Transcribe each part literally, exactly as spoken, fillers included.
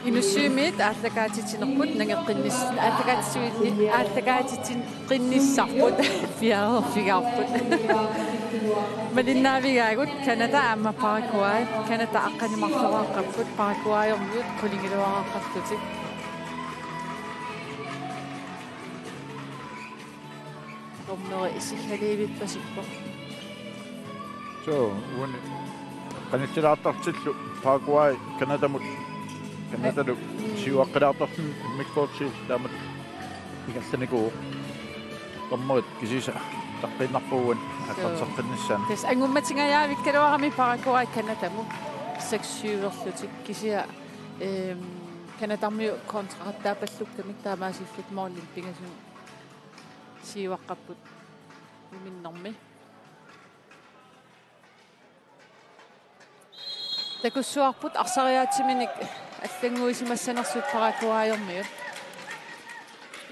Inussivimmiit aallakaatitsinerput nangeqqinnis-, aallakaatitsi-, aallakaatitsineqqinnissarput piareerfigaarput. Malinnaavigaagut Canada aamma Paraguay. Canada aqqaneq-marloriaqqapput, Paraguayormiut qulingiluaraaqqallutik. Dommeri isigaliivippasikkoq. Suu, uani qanitsilaartartillu Paraguay Canadamut. Canadalu siuaqqilaartarluni immikkoortiuvoq, taamatut ingerlanikuuvoq. Dommerit kisiisa utaqqiinnarpaat uani aallarteqqinnissaanut. Tassa angummatinngajavikkaluarami Paraguay Canadamut seks syv-erlutik, kisianni, ehm, Canadarmiut kontraqattaapallukkamik taamaasillutik målimik pingasut siuaqqapput uminnermi. Takussuarput arsariaatsiminik allannguisimassanersut Paraguayormiut.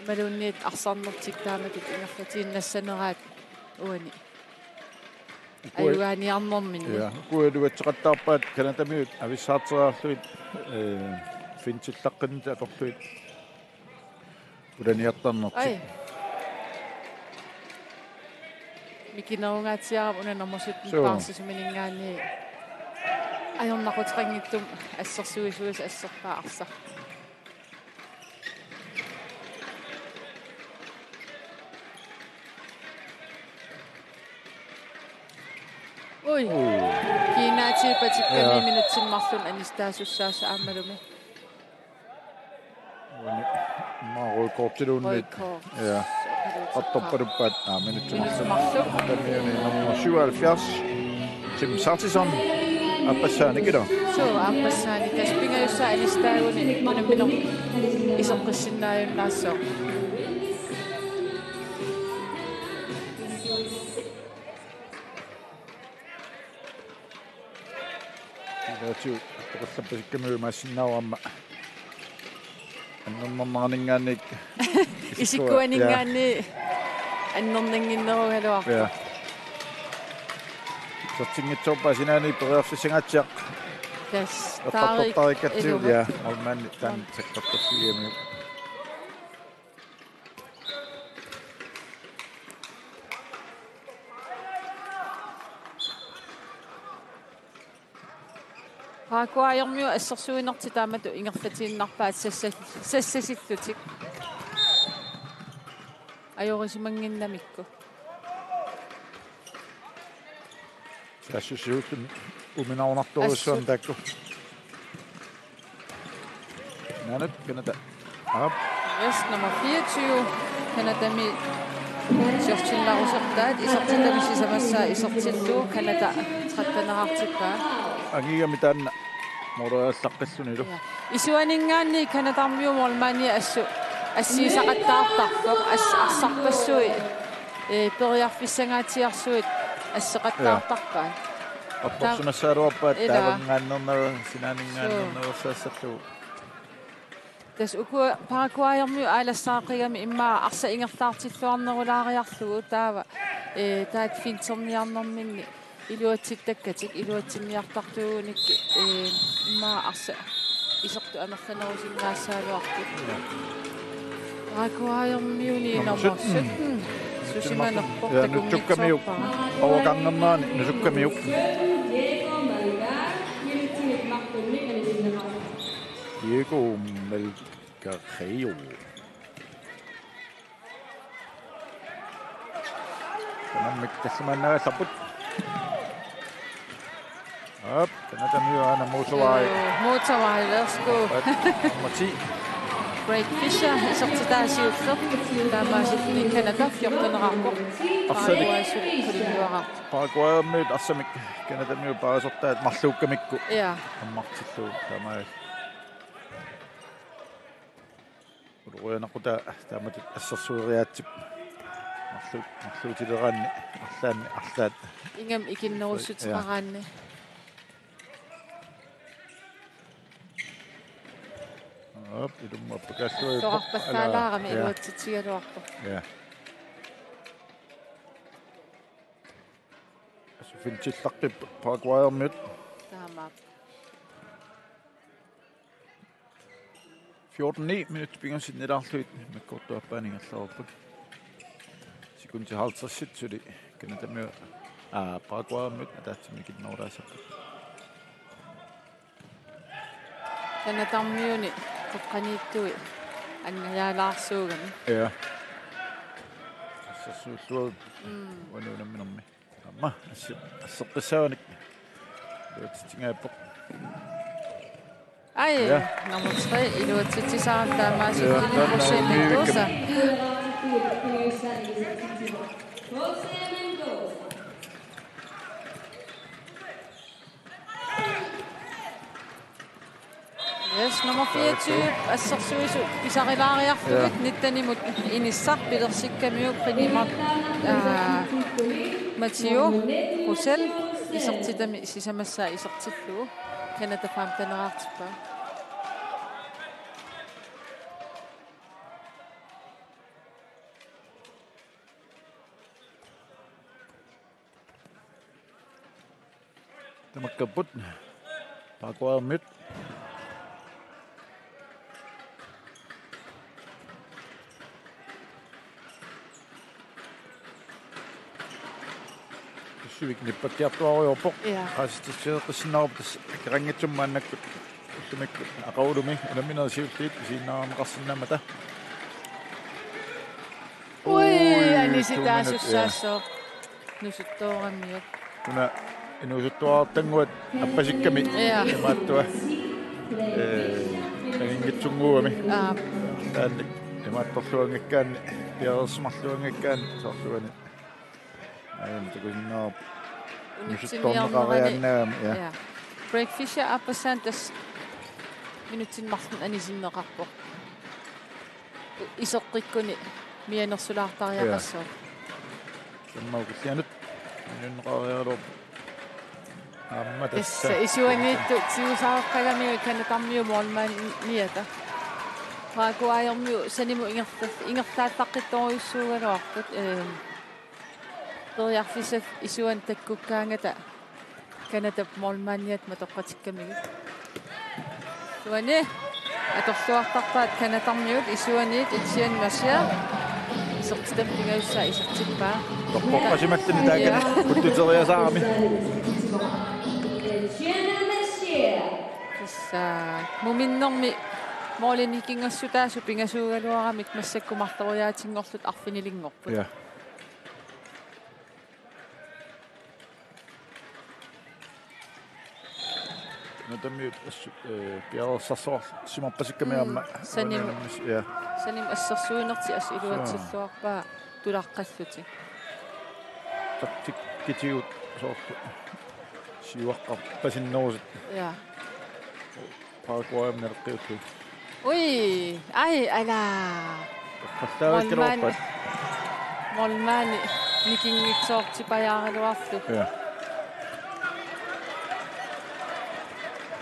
Imaluunniit arsarnertik taamatut ingerlatiinnassaneraat uani. Ukua-, ajugaaniarnerminni. Ja, ukua iluatseqattaarpaat Canadamiut avissaarteriarlugit, eh, fintillaqqinnittut atorlugit. Ulaniartarnertik. Ai. Mikinerungaatsiarami una nummer sytten. Suu. Paarsisumininngaanniit ajornaquteqanngitsumik assersuisuisa asserpaa arsaq. Ui. Ui. Kiinnaatigippatikkami. Ja. Minutsit marluk anistaasussaasut aammalumi. Uani immaqa rødt kortiluunniit. Rødt kort. Ja. Qattorpaluppaat, aa, minutsit marluk. Minutsit marluk. Canadamiuni nummer syvoghalvfjerds, Tim Sartisson, aappassaanik, ilaa. Suu, aappassaanik. Tassa pingajussaat anistaagunik unammineq iseqqissinnaajunnaassaaq. Ilaatigut attoqallappasikkamiuk imaassinnaavoq aamma annernarneraninngaanniit. Isikkuaninngaanniit annernannginnerugaluarpoq. Ja. Isertinngitsoorpaa sinaani periarfissangaatsiaq. Tassa. Eqqartortariikkatsigu. Taarik. Ja, målmandi taanna sakkortussagamiuk. Paraguayormiut assersuinertik taamatut ingerlatiinnarpaat sassa-, sassasillutik. Ajorissimannginnamikku. Saassussiuulluni uminaarunartorujussuarmik taakku. Naanut Canada. Aap. Yes, nummer fireogtyve. Canadami siortinnaarusertaat isertitami sisamassaa isertillugu Canada tretten-erartippaa. Angigami taanna måleriallaqqillunilu. Ja. Isuaninngaanniit Canadarmiut målmandit assut assigisaqattaartarpoq, as-, arsarpassuit, eh, periarfissangaatsiarsuit asseqattaartarpaat. Ja. Apporsimassagaluarpaat. Ilaa. Taavanngaanneerneru-, sinaaninngaanneernerussaassarlugu. Tassa ukua Paraguayormiut aalassaaqqigami immaqa arsaq ingerlaartilluarnerulaariarlugu taava, eh, taakku finterniarnerminni iluatsittakkatik, iluatsinniartartuugunik, eh, immaqa arsaq isertut amerlanerusinnaassagaluartut. Paraguayormiuni nummer sytten. Susimanerpoq. Ja, nutsukkamik. Takunngitsoorpara. Overgangernerani nutsukkamik. Diego Melgarejo. Tamarmik tallimaannagaallarput. Aap, Canadamiut aana Mosevai. Mosevai, værsgo. Nummer ti. Craig Fisher, isertitaa siulleq. Taamaasilluni Canada fjorten-erarpoq. Arsanik. Paraguay qulingiluaraq. Paraguaymiut arsamik Canadamiut paarisortaat marluukkamikku. Ja. Ammartillugu taamaalilluni. Ulorianaqutaa taamatut assersueriaatsip. Marlu-, marluutileraanni arlaanni arlaat. Ingammik ikinnerussuteqaraanni. Ja. Aap, ilummut appakaallugu. Soqarpallaalaarami. Ja. Iluatsitsigaluarpoq. Ja. Assut fintillaqqippoq Paraguaymiut. Taamaappoq. fjorten ni minutsit pingasut sinnilaarlugit makkortuappaani ingerlareerput. Sekundit halvtredsit suli Canadamiut, aa, Paraguaymiut ataatsimik ikinnerulaassapput. Canadamiuni toqqaniittui annajaalaarsuugami. Ja. Assersuulluarput. Mm. Uani unamminermi. Aamma assi-, asseqqissaanik. Iluatsitsigaappoq. Ai, ja, nummer tre, iluatsitsisaarami taamaasilluni. Ja, José Mendoza. Yes, nummer fireogtyve, assersuisut pisarilaariarlugit, ja, nittenimut inissaq, pilersikkamiuk Qinnimar, aa, Mathieu Rosell, isertitami sisamassaa isertillugu, Canada femteneqartippaa. Tamakkerput Paraguaymiut. Tassuuk nippakkiartuaarujoorpoq. Ja. Qaasitsisseeqqissinnaavoq tassa akeqanngitsumik maannakkut ullumikkut aqagulumi unamminerit siulliit isiginnaarneqarsinnaammata. Ui, ui, anisitaasussaassaaq. Two minute, ja. Nusuttooramiuk. Una inuusuttuarartannguat appasikkami. Ja. Imaattua. Ee, anginngitsunnguugami. Aap. Taanna imaattorluanngikkaanni, piareersimarluanngikkaanni, soorluani. Aajuna takusinnaavarput. Unitsinniarnerani. Nusuttoorneqariaannaagami, ja. Ja. Craig Fischer aappassaani tassa minutsini marlunni anisinneqarpoq. Iseqqikkuni mianersulaartariaqassaaq. Ja. Immaqa kisianni inuunneqariaraluarpoq. Aamma tassa. Tassa isuaniittut tigusaaqqagamiuk Canadamiut målmandiata. Paraguayermiut sanimut ingerla-, ingerlaallaqqittorujussuugaluarput. Ehm, periarfissat isuanni takkukkaangata Canadap målmandiata matoqqatikkamigit. Isuani atorluartarpaat Canadamiut, isuaniit Etienne Mercier. Isertitami pingajussaa isertippaa. Toqqoqqasimalluni taakani. Ja. Kuttuteriasaarami. Tassa muminnermi målinik nikingassutaasut pingasuugaluaramik massakkut marloriaatinngorlutik arfinilinngorput. Ja. Canadamiut assut, eh, piareersarsimarpasikkami. Mm, aamma sanim-, uani unammis-, ja. Sanimut assersuinertik assut iluatsilluarpaa tulaqqallutik. Taktikkitigut soorlu siuaqqarpasinnerusut. Ja. Paraguaymi naleqqiullugu. Ui, ai, ala. Qallaavakkaluarpat. Målmandi nikinngitsoortipajaaraluarlugu. Ja.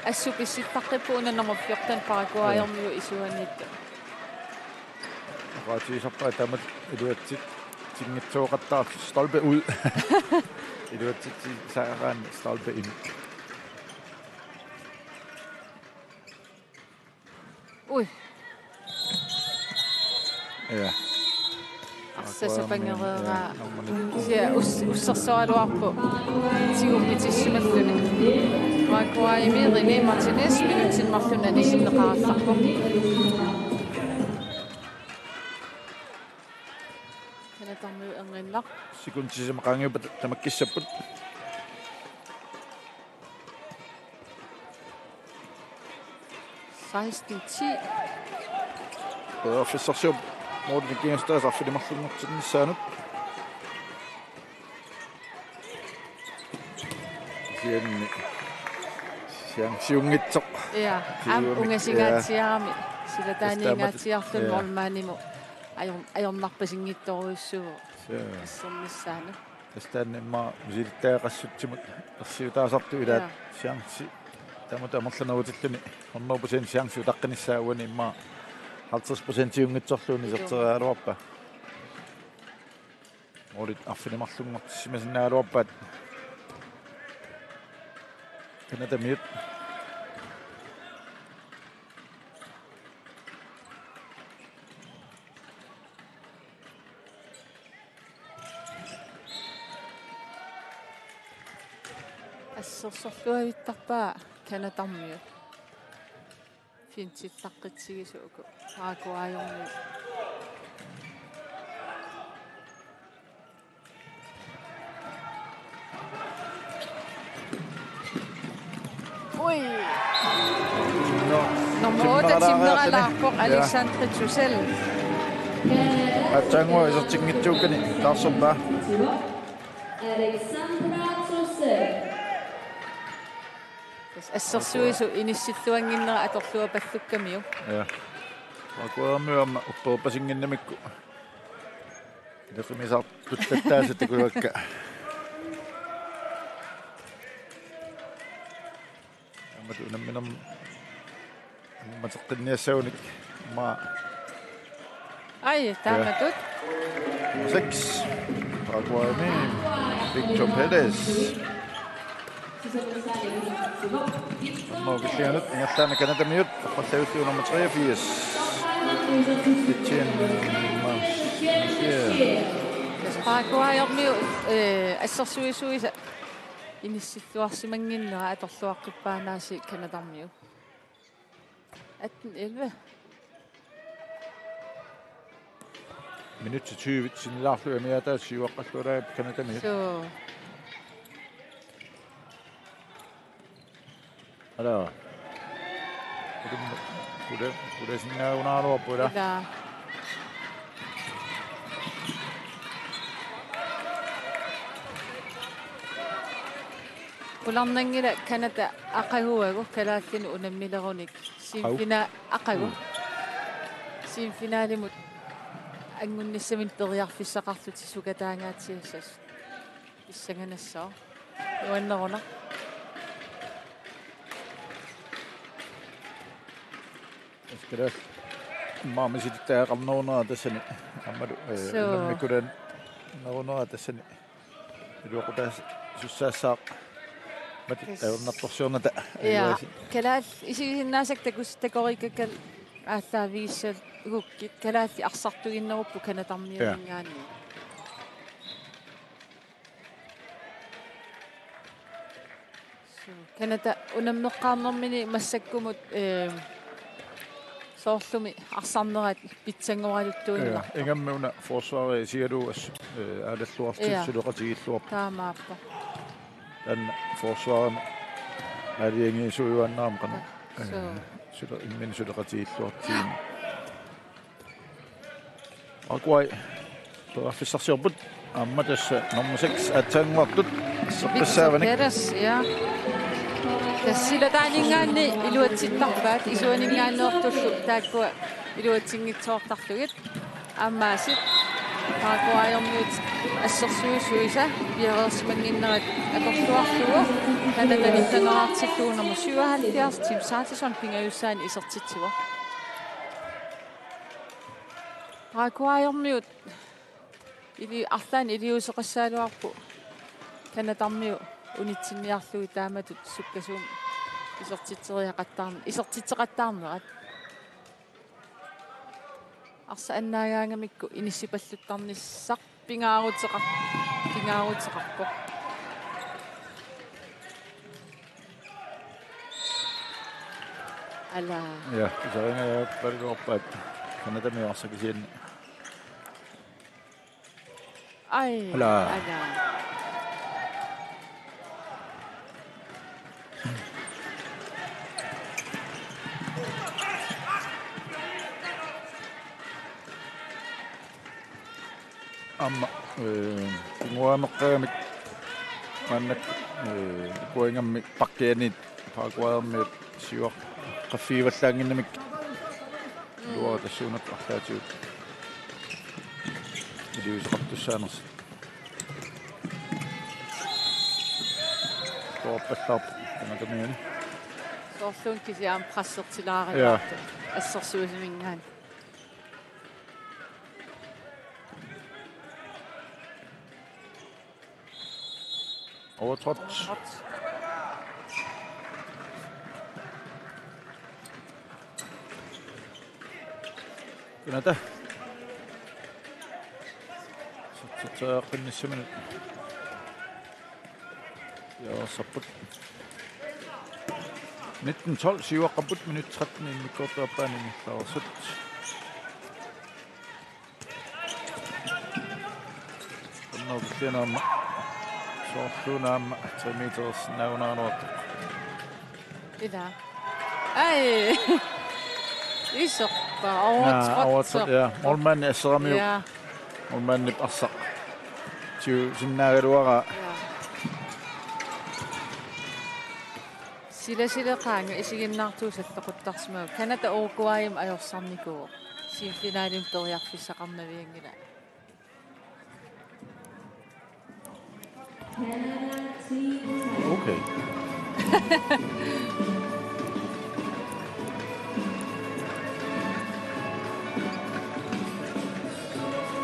Assut pissittaqqippoq una nummer fjorten Paraguayermiut isuaniittut. Oqaatigisarpaat taamatut iluatsitsinngitsooqattaartoq stolpe ud. Iluatsitsisaaraanni stolpe ind. Ui. Ja. Arsaq sapangereeraa. Ja, nummer nitten. Kisianni us-, ussersoraluarpoq. Tigummitissimalluni. Paraguayimi René Martinez, minutsini marlunni anisinneqarallarpoq. Canadamiut erniinnaq. Sekundit sisamat qaangiuppata tamakkissapput. Seksten ti. Periarfissarsiorpoq målinik nikingassutaasut arfineq-marlunngortinnissaannut. Kisianni chanceunnginneq. Ja, aamma tigummi-, ungasinngatsiarami. Ja. Silataaninngatsiarluni, ja, målmandimut ajor-, ajornarpasinngitsorujussuuvoq. Ja. Assernissaanut. Tassa taanna immaqa misilittagaqassutsimut ersiutaasartut ilaat. Ja. Chance. Taamatut amerlanerutilluni hundrede procent chance utaqqinissaa, uani immaqa halvtreds procentiunngitsorluunniit. Joo. Iserteriaraluarpaa. Målit arfineq-marlunngortissimasinnaagaluarpaat Canadamiut. Assersorluavittarpaa Canadarmiut. Fintillaqqitsigisuuku Paraguaymiut. Ui. Nå, nummer otte, timmeralaarpoq. Ja. Alexandre Tussell. Aatsaannguaq isertinngitsuukkani taarserpaa. Alexandra Tussell. Assersuisoq inissilluannginnera atorluapallukkamiuk. Ja. Paraguaymiut aamma upperpasinnginnamikku. Ileqimisaartuttattaasut takuakka. Aamma unamminermi matseqqinniassagunik. Aamma. Ai, taamatut. Nummer seks. Paraguaymi. Victor Perez. Aamma ukillianut ingerlaannaq Canadamiut, arpallallugu nummer treogfirs. Etienne Marchier. Paraguaymiut, eh, assersuisuisa inissilluarsimannginnera atorluaqqippaanaasi Canadarmiut. Atten elleve. Minutsit tyve sinnilaarlugit amigaataat siuaqqallualaat Canadamiut. Suu. Ala. Kule, kule, kule sinnaagunaaruappoq ila. Ila. Qularnanngilaq Canada aqaguagu kalaallinut unammilerunik. Au. Semifinaa-, aqagu. Mm. Semifinalimut angunnissaminut periarfissaqarlutik sukataangaatsiassasut. Pissanganassaaq. Nuanneruna. Kalaallit immaqa misilittagaqarnerunera tassani. Aammalu, eh, suu, unammikkulernerunera tassani. Iluaqutaassussaassaaq. Mati, tassa, ajornartorsiornata. Ja. Ajugaasi. Kalaallit isigisinnaasakka takus-, takoriikkakka aallaavigissagukkit. Kalaallit arsartuginnerupput Canadarmiuninngaanniit. Ja. Suu, Canada unammeqqaarnermini massakkumut, eh, soorlumi arsarnerat pitsanngoraluttuinnarpoq. Ja, ingammik una forsvari isigalugu as-, eh, aalalluartut, ja, suleqatigiilluarput. Taamaappoq. Taanna forsvarimi aalajangiisuujuaannarami qanoq. Suu. Eh, sule-, imminut suleqatigiilluartigineq. Paraguay periarfissarsiorput. Aamma tassa nummer seks aatsaannguartut asseqqissaavanik. Victor Perez, ja. Tassa silataaninngaanniit iluatsittarpaat, isuaninngaanneertullu taakkua iluatsinngitsoortarlugit. Aammaasiit Paraguaymiut assersuisuisa piareersimannginnerat atorluarlugu. Canada nitten hundrede og halvtreds, nummer syvoghalvfjerds, Tim Sanderson, pingajussaani isertitsivoq. Paraguaymiut ili-, arlaannik iliuuseqassagaluarput Canadarmiut unitsinniarlugit taamatut sukkasuumik isertitseriaqattaarn-, isertitseqattaarnerat. Arsaq annaagaangamikku inissipalluttarnissaq pingaaruteqar-, pingaaruteqarpoq. Ala. Ja, iseringaajappalluarpaat Canadamiut arsaq kisianni. Ai, ala. Ala. Aamma, eh, kinguaameqqagamik maannakkut, eh, ukua ingammik pakkianiit Paraguaymiut siuaqqaffigivallaannginnamik. Iluara tassuunakkut arlaatigut iliuuseqartussaanersut. Toorpallaarpoq Canadamiuni. Soorluuna kisianni aamma pressertilaarilaarpoq. Ja. Assersuisiminngaanniit. Overtrådt. Canada. Satsatsaaqqinnissaminnut. Ja, sapput. Nitten tolv siuaqqapput, minut tretten immikkoortup aappaani ingerlareersut. Qannerluinnarma. Soorluuna aamma tre meter sinnaanaaruartoq. Ila. Ai. Isorpa. Naa, overtræt, overtræt, ja. Målmandi asseramiuk. Ja. Målmandip arsaq. Tiu sinnaagaluaraa. Ja. Sila sila qaanga isiginnaartuusat toquttarsimavoq. Canada Uruguayimut ajorsarnikuuvoq. Semifinalimi periarfissaqarnavianngilaa. Okay.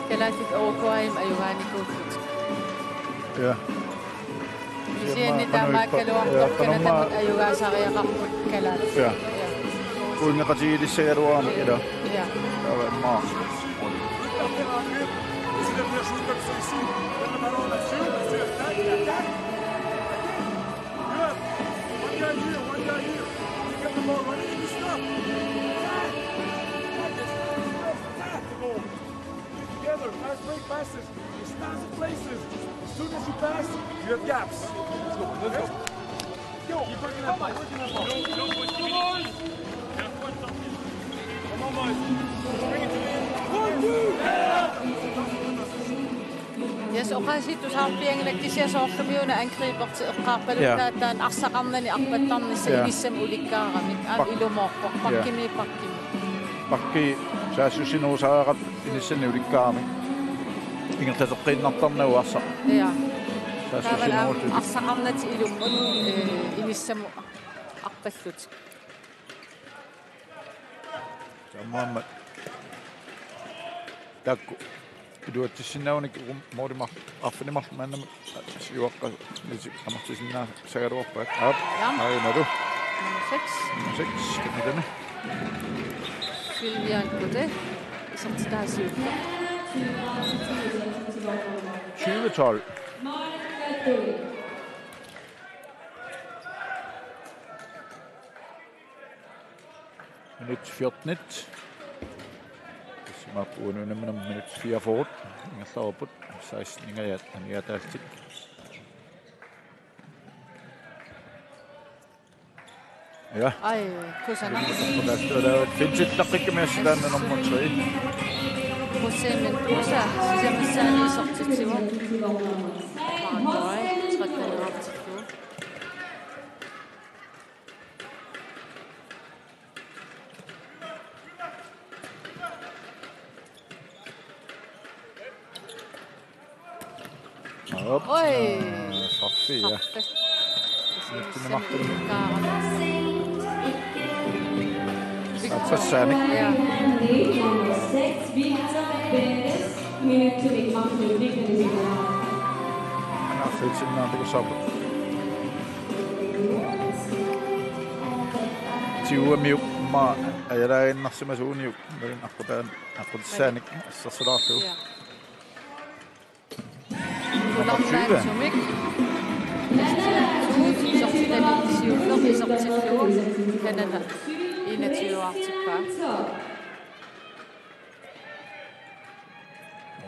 Kalaallit Uruguayimut ajugaanikuullutik. Ja. Kisianni taamaakkaluartoq, ja, Canadamut ajugaasariaqarput kalaallit. Ja. Ja. Pointeqatigiilissagaluarami ila. Ja. Taava immaqa. Together, fast break passes. There's tons of places. As soon as you pass, you have gaps. Let's go, let's go. Go. Keep working that ball, working that ball. Come on, boys. Bring it to me. One, two. Yes, oqaasii tusarpianngilaq kisianni soorlumiuna angriberti eqqaarpaluttaa, ja, taanna arsaqarnani arpattarnissaq, ja, inissamut ulikkaaramik. Aamma, pak-, ilumoorpoq. Ja. Pakkimi, pakkimi. Pakki saassussinerusariaqartoq inissannik ulikkaaramik. Ingerlateqqiinnartarnagu arsaq. Ja. Saassussinerusulik. Taavalu arsaqarnatik ilummut, eh, inissamut arpallutik. Taamaammat. Taakku iluatsissinnaagunik uku målimar-, arfineq-marluk maannamut siuaqqat amerlisinnaassagaluarpaat. Aap. Ja. Aajunaalu. Nummer seks. Nummer seks. Kanadami. Sylvia Gode. Isertitaasiuk. Tyve tolv. Minut fjorten. Tassa maanna unamminermi minut fireogfyrre. Ingerlareerput seksten-ingajaat amigaataallutik. Ja. Ai, kusanaq. Kusanaq. Finsittaqqikkumaarpoq taanna nummer tre. Kusanaq, kusanaq, sisamassaani isertitsivoq. Paraguay, tretten-ingaartillugu. Op. Oj. Straffe, ja. Straffe. Nyt sinne mahtuun. Straffe saani. Ja. Nummer seks, Victor Perez. Minut til Mikkel. Anarfitsinnaatigut saaput. Tiuamiuk ma ajalaaginnarsimasuuniuk. Malin aqqutaan, aqqutissaanik assersorlaarlugu. Ja. Nummer tyve. Kulannaantumik. Isertitani siulleq isertillugu. Canada enogtyve-artippaa.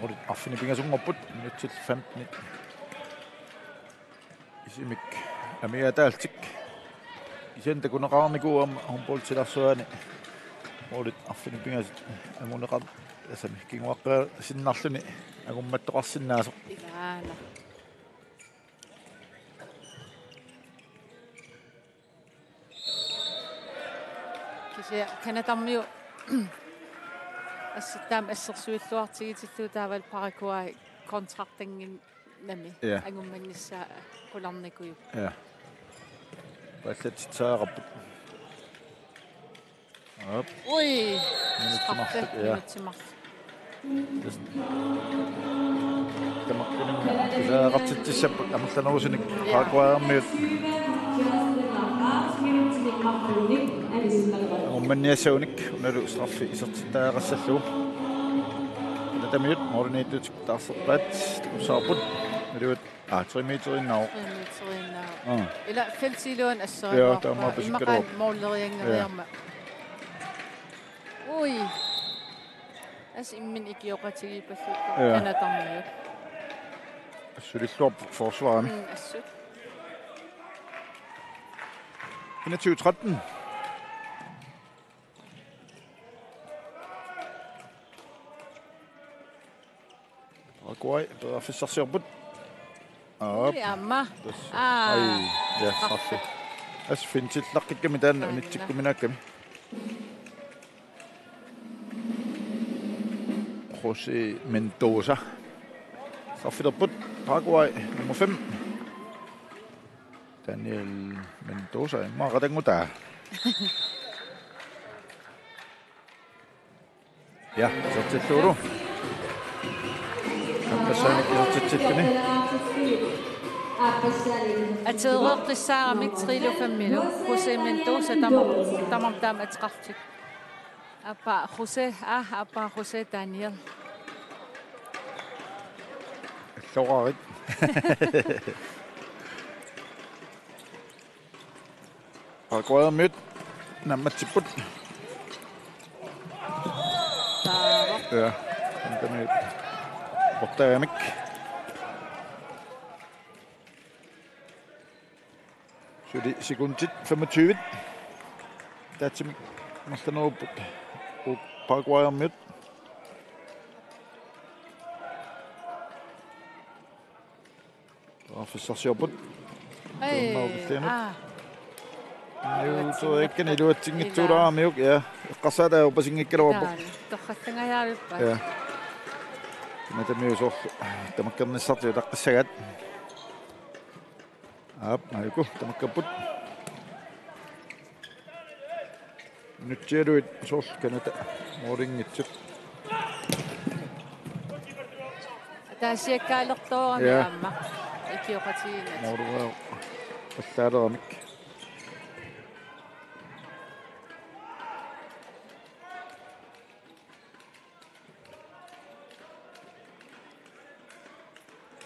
Målit arfineq-pingasunngorput, minutsit femten. Isimik amigaataallutik. Kisianni takuneqarnikuuvoq aamma håndboldtilaarsuaani målit arfineq-pingasut anguneqar-, tassami kinguaqqaasinnarluni angummattoqarsinnaasoq. Ilaana. Kisianni Canadamiut assut taama assersuilluartigitillugu taavalu Paraguay kontraktinngin- nami. Ja. Angummannissaa qularnikuuvoq. Ja. Pallatsitsisariaqarput. Op. Ui. Minutsit marluk, straffe, ja. Minutsit marluk. Tassa. Tamakkuninnga tusariaqartitsissapput amerlanerusunik. Ja. Paraguaymiut. Angummanniassagunik unalu straffi isertitariaqassallugu. Canadamiut målimiittutik taarserpaat, takussavarput. Iluat, aa, tre meteriinnaavoq. Tre meteriinnaavoq. Aa. Ila feltiluan asseriluarpaa. Joo, taamaappasinngikkaluarpoq. Immaqa målerianngeriarmat. Joo. Ui. Assut imminut ikioqatigiippallutik. Joo. Qanatarmiut. Assulilluarpoq forsvarimi. Mm, assut. Enogtyve tretten. Paraguay, periarfissarsiorput. Aap. Ui, aamma. Tassa. Aa. Ai, ja, straffe. Assut fintillartikkami taanna. Taanna. Unitsikkuminaakkami. José Mendoza. Straffilerput, Paraguay, nummer fem. Daniel Mendoza, immaqa qatanngutaa. Ja, isertillugulu. Aappassanik isertitsilluni. Atereeqqissaaramik Trilufamilu. José Mendoza tamar-, tamarmik taama ateqarlutik. Aappaa José, aa, aappaa José Daniel. Allorarit. Paraguaymiut naammatsipput. Taava. Ja, qanitamiut portaamik. Suli sekundit femogtyve. Taatsimik marlunnerupput. Paraguaymiut. Periarfissarsiorput. Ai, tuummaukillianut. Aa. Ajuutoriakkani iluatsinngitsooramiuk, ja. Eqqarsaataat uppasinngikkaluarpoq. Taanna, torrallangajavippa. Ja. Qanitamiut soorlu tamakkernissartik utaqqissagaat. Aap, aajuku, tamakkerput. Minutsialuit soorlu Canada målinngitsut. Ataasiakkaalertoorami. Ja. Aamma ikioqatigiinnatik. Måleriaqqaaleramik.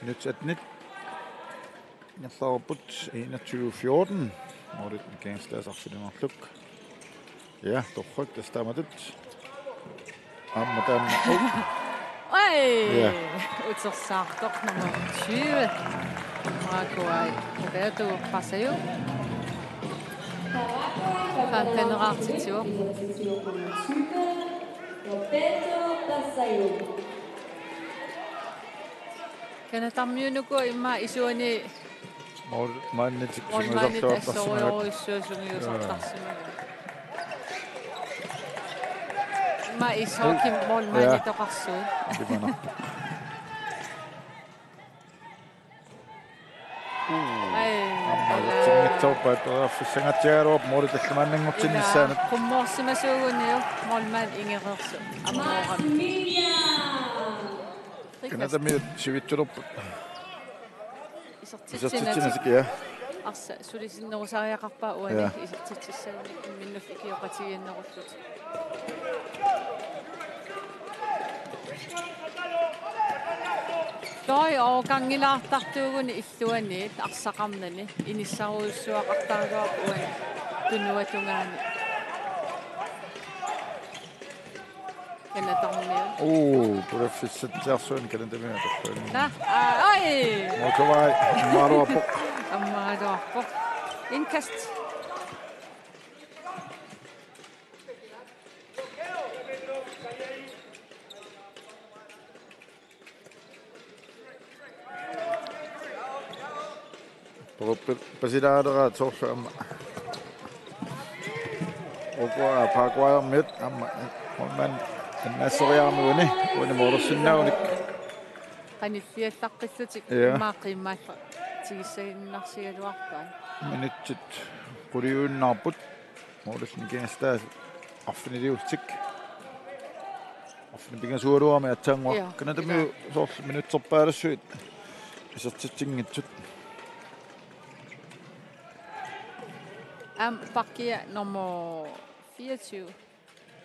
Minutsit attenit. Ingerlareerput enogtyve fjorten. Målit Mikkel Staarsarfilinarluk. Ja, torrak tassa taamatut. Aamma taanna. Oj! Ja. Utersaartoq nummer tyve. Paraguay. Roberto Pasayo. Femteneraartitsivoq. Roberto Pasayo. Canadamiunukua immaqa isuani. Mål-, målmandit sungiusartuartarsimagamik. Målmandit assorujussuaq sungiusartarsimagamik. Immaqa ishockeymik målmandit. Ja. Toqarsuit. Imanaq. Ai, aamma ila. Uatsinngitsoorpaat periarfissanngortigigaluarpoq måli tallimaannanngortinnissaanut. Ila, qummoorsimasuuguniuk målmand ingereersoq. Ammoorami. Canadamiut sivitsulerput. Isertitsinatik. Isertitsinatik, ja. Arsaq suli sinnerusariaqarpaa uani. Ja. Isertitsissaguni imminnut ikioqatigiinnerullutik. Toi oqanngilaartartuuguni illuaniit arsaqarnani inissarujussuaqartaraluarpoq uani tunuatungaani. Canadamiut. Uu, periarfissatsiarsuani Canadamiut atorlugu. Naa, aa, oj! Motorai, ammaraluarpoq. Ammaraluarpoq. Indkast. Pasilaaleraat soorlu aamma. Ukua Paraguaymiut aamma målmand annaaseriarami uani, uani målersinnaagunik. Qanilliallaqqillutik. Ja. Immaqa qiimmaallu tigussagunarsigaluarpaat. Minutsit quliuinnarput. Målillu nikingassutaasut arfiniliullutik. Arfineq-pingasuugaluarami aatsaannguaq. Joo, Canadamiut ila. Soorlu minutserpaalussuit isertitsinngitsut. Aamma pakkia nummer fireogtyve.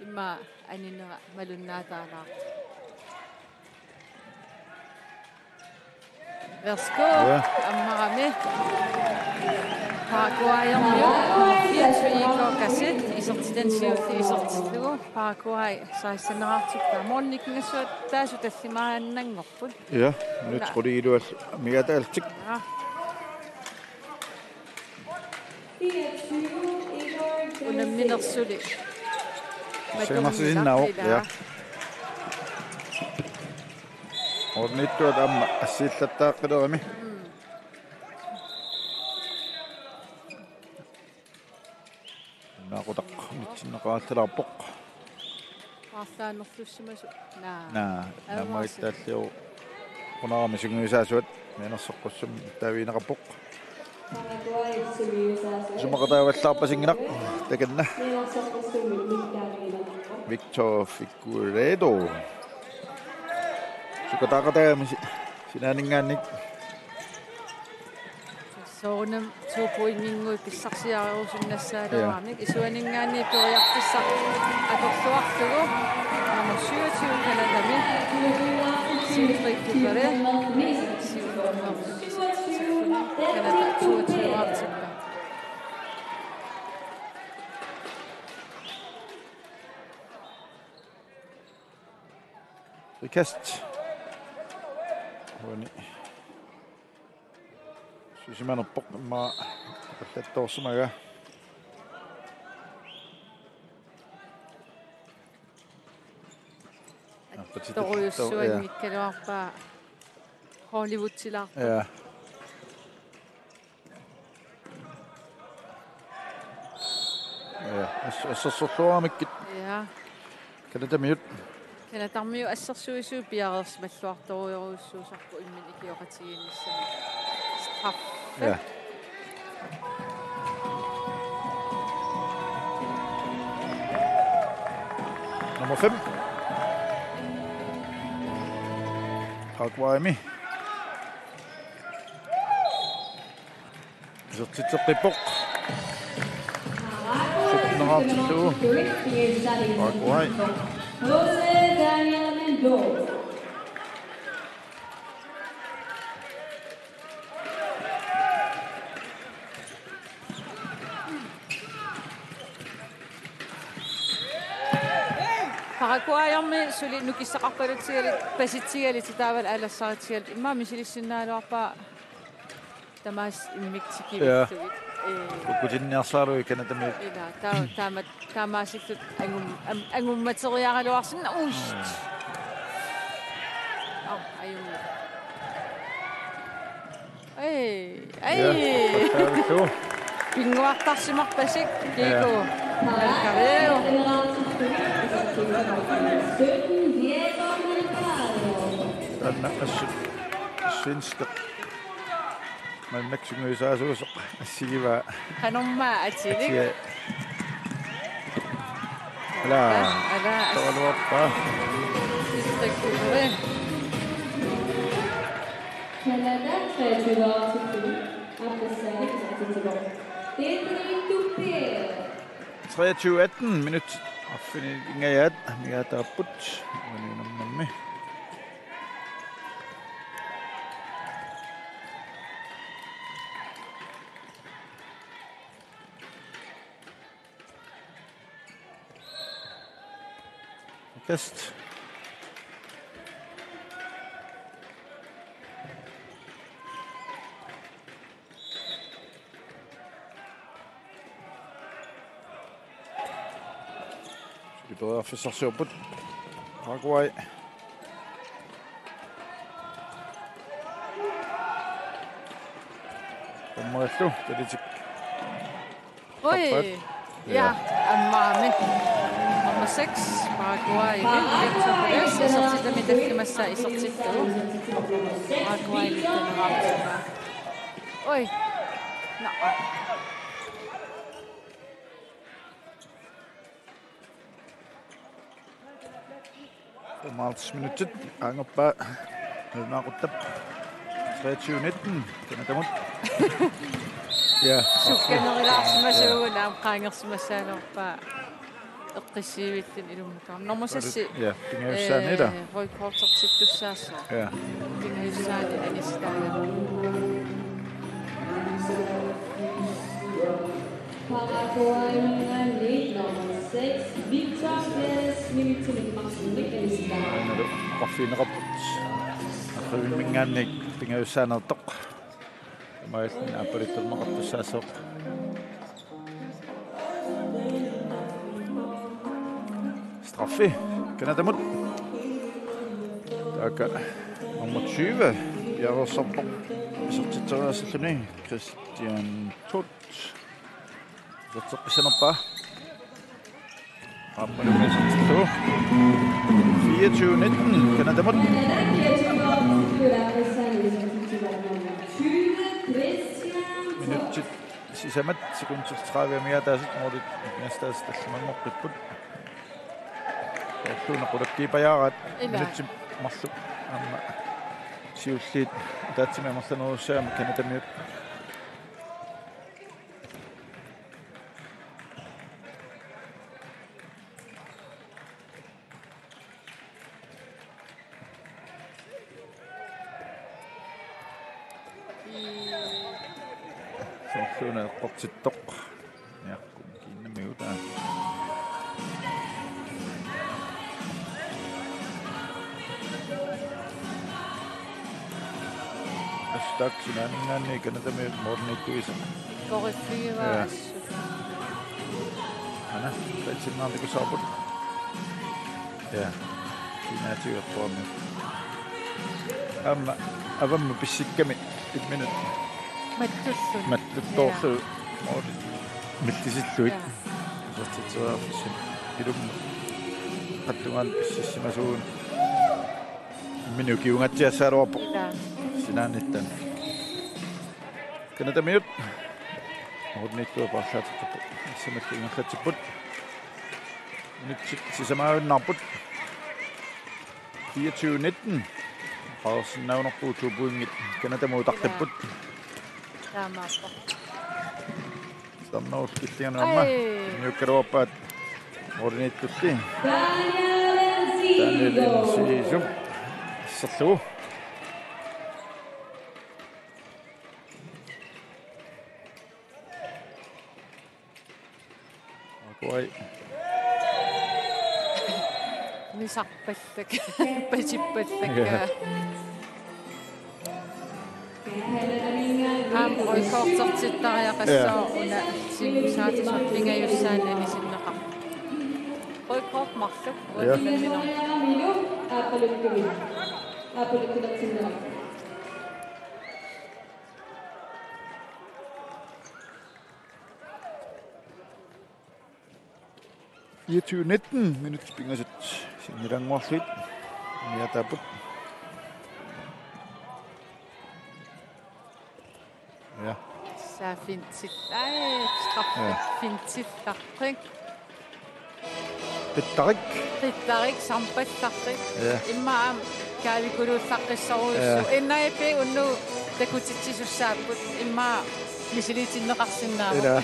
Immaqa aninera malunnaataalaartoq. Værsgo. Ja. Ammarami. Paraguay-ermiut nummer fireogtyve I K Kasset isertitani siulleq isertillugu. Paraguay seksten-erartik taava målimikkut ingassut taassuma tallimaannanngorput. Ja, minut quliilual migataaltik. Ja. Unammineq suli. Siammarsisinnaavoq, ilaa. Ja. Ornittuat aamma assigillattaaqqileriarami. Mm. Naaqutaq unitsinneqarallalaarpoq. Paarlaanerlussimasoq. Naa. Naa, aamma naammagittaalliugunarami sungiusaasuat mianersoqqussummik taavigineqarpoq. Isumaqataavallaarpasinngilaq takanna. Victor Figueredo. Sukataaqataagami si-, sinaaninngaanniit. Soorunami to pointinnguit pissarsiarerusunnassagaluaramik. Ja. Isuaninngaanniit periarfissaq atorluarlugu. Nummer syvogtyve Canadami. Cedric Duperré. Siullermeerluni isertitsilluni. Canada toogtyve-erartippoq. Frikast. Uani. Sisimanerpoq immaqa qallattoorsimagaa. Torujussuanngikkaluarpaa Hollywoodilaarpoq. Ja. Ja, as-, assersorluaramikkit. Ja. Canadamiut. Canadarmiut assersuisuat piareersimalluartorujorujussuusarput imminut ikioqatigiinnissamut. Straffe. Ja. Nummer fem. Paraguaymi. Isertitseqqippoq. Sytten-erartillugu. Paraguay. Paraguay-ermiut suli nukissaqarpalutsigalugit, pasitsigalugit, taavalu aalassaritsigalugit. Immaqa misilissinnaaluarpaa tamaasa immikkut tikivillugit. Ja. Ee. Ukkutinniarsaraluit Canadamiut. Ilaa, taa-, taama-, taamaasillutik angum-, am-, angummateriaraluarsinnaasut. Mm. Au, ajunngilaq. Ei, ei. Ja, taavalu. Pinnguartarsimarpasik, Kiko. Ja. Alkaveo. Taanna assut svenskit. Maannakkut sungiusaasuusoq assigivaa. Qanormaa atilik. Atia. Ala. Ala. Taavaluarpaa. Istrikkuuri. Canada treogtyve-erartikkuni aappassaani isertitsivoq. Cedric Duperré. Treogtyve atten minut arfininngajat migataapput. Uani unammermi. Kast. Suli periarfissarsiorput Paraguay. Dommerillu talitik. Oj. Tappat. Ja, ja. Ammarami. Nummer seks, Paraguay. Victor Perez, isertitami tallimassaa isertittugu. Paraguay nitten-erartigaa. Oj. Nå. Femoghalvtreds minutsit qaangerpaa. Nalunaaquttap. Treogtyve nitten. Canadamut. Ja. Sukkanerilaarsimasuugut aamma qaangersimassagaluarpaa. Eqqissiivilluni ilummukaam. Nummer seks. Ja, pingajussaani ila. Rødkortertittussaasoq. Ja. Pingajussaani anisitaagami. Paraguay nummer seks, Victor Pérez, minutsimik marlunnik anisitaasoq. Aana oqarfigineqarput. Aqquimminngaanniit pingajussaanertoq. Imaalluni aappaluttorneqartussaasoq. Straffe Canadamut. Taakku nummer tyve piareersarpoq. Isertitseriassalluni Christian Tot. Iserteqqissanerpaa. Aappaluttortillugu. Fireogtyve nitten, Canadamut. Minutsit sisamat sekundit tredive amigaataasut målit nikingastaasut tallimanngoqqipput. Soorluuna qulakkiipajaaraat. Ila. Minutsit marluk aamma siulliit ataatsimik amerlanerussaammat Canadamiut. Soorluuna eqqortittoq. Ja, kun kiinnamiutaa. Astak sinaaninngaanniit Canadamiut målimiittuisa. Koriffigiva. Ja. Assut. Aana, feltinnaarnikuusaarput. Ja. Kinaatiuertuarmi. Aamma avammut pissikkami imminut. Mattulluni. Mattuttoorlu. Ja. Målit millisillugit. Ja. Isertitseriarfissinni. Ilummut. Qattungaan pissimasuuguni. Imminut ukiunngatsiassagaluarpoq. Ila. Sinaaniittan. Canadamiut. Målimiittua paarlaateqarput. Assammillu ingerlatsipput. Minutsit sisamaajunnaarput. Fireogtyve nitten. Paarsinnaagunarpoq to pointit. Canadamut utaqqipput. Taamaappoq. Sitarnerup killinganut aamma. Ai. Niukkaluarpaat. Målimiittulli. Daniel Enciso. Asserlugu. Paraguay. Misarpallak. Pasippallak. Ja. Aamma rødkortertittariaqassaaq. Ja. Una singusaatisoq pingajussaani anisinneqarpoq. Rødkort marluk. Ja. Uaninngaanniit. Fireogtyve nitten, minutsit pingasut sinnilaannguarlugit. Amigaataapput. Ja. Tassa fintit. Ai, straffe. Ja. Fintillarput. Qittarik. Qittarik, sampallarput. Ja. Immaqa aamma kaavikuluullaqqissorujussuuvoq. Ja. N I P unnugu takutitsisussaapput. Immaqa misiliitinneqarsinnaavoq. Ila.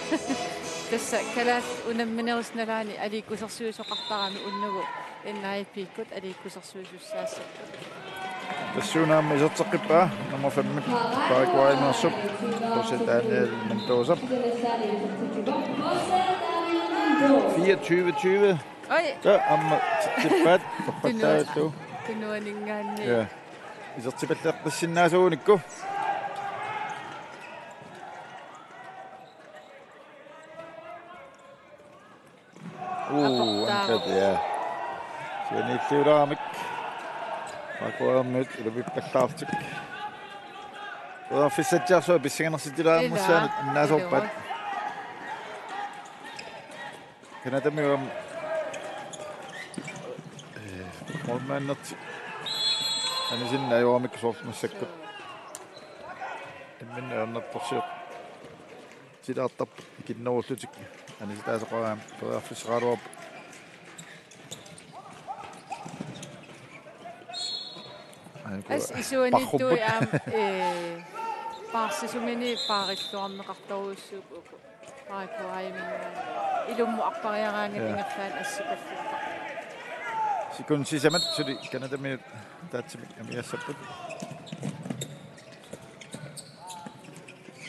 Tassa kalaallit unamminerusut nalaani aliikkusersuisoqartarami unnugu N I P-kkut aliikkusersuisussaassapput. Tassuuna aamma iserteqqippaa nummer fem Paraguaymeersup José Daniel Mendoza. Fireogtyve tyve. Oj. Ja, aamma tippaa. Tunua-, toqqattaarlugu. Tunuaninngaanniit. Ja. Isertipalleqqissinnaasuunikku. Uu, aportaavoq. Angrep, ja. Sianiilliulaaramik. Paraguaymiut ilupippallaartik. Periarfissatsiarsuaq pissanganarsitsilaarmussaanut. Ila. Annaasorpaat. Ila. Canadamiut aamma, eh, målmandertik anisinnaajugami soorlu massakkut. Imminut ajornartorsiut. Silaartarput ikinnerullutik anisitaasoqaraangat periarfissaqaraluarpoq. Aajuku as isuaniittui parrupput. Aamma, ee, paarsisumini paarilluarneqartorujussuupput uku. Paraguayminngaanniit. Ilumut arpariaraangat. Ja. Ingerlaannaq assukaffippa. Sekundit sisamat suli Canadamiut ataatsimik amigassapput.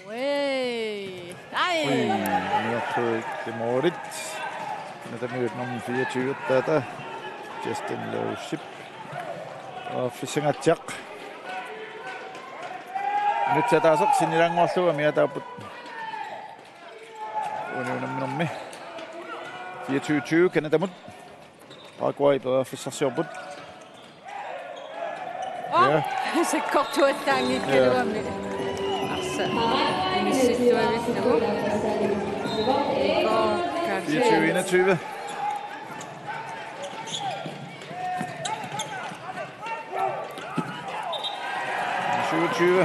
Ui. Ai. Ui, amiorlutik målit. Canadamiut nummer fireogtyve, taata Justin Leusip. Og Fissangaatsiaq. Minutsit ataaseq sinnilaannguarlugu amiataapput. Uuni unamminermi. Fireogtyve tyve Canadamut. Paraguay periarfissarsiorput. Oh, ja. Sakkortuallaanngikkaluami. Arsa. Inissittuavillugu. Igor Karlsson. Fireogtyve enogtyve. Syvogtyve.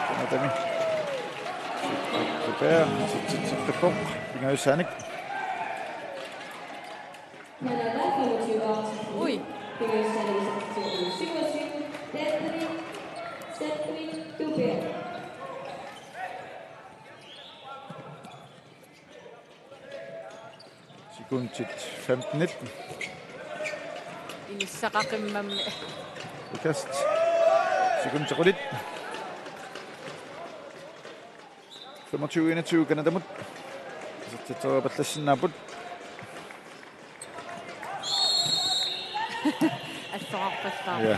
Canadami. Super. Sit, sit, sit, sit, sit. Pingajussaannik. Ui. Sekundit femtenit. Inissaqaqimmammi. Udkast. Sekundit qulit. Femogtyve enogtyve Canadamut. Isertitseriapallassinnaapput. Assorarpassaaq. Ja.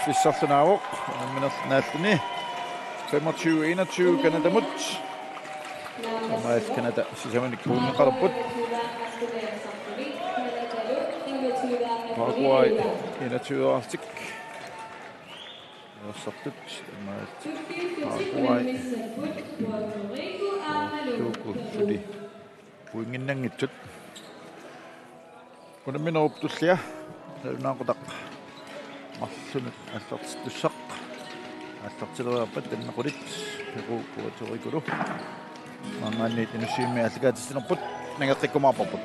Fissorlunaavoq. Unamminerlu naalluni. Femogtyve enogtyve Canadamut. Taamaalillutik Canada sisamanik pointeqalerput. Paraguay enogtyve-artik. Ersartut, taamaalillutik Paraguay. Suuku suli pointinnanngitsut. Unamminerup tullia nalunaaqutaq marlunut aallartittussaq. Aallartileriarpat taanna qulit Peru Puerto Ricolu. Maanngaanniit Inussivimmi aallakaatitsinerput nangeqqikkumaarparput.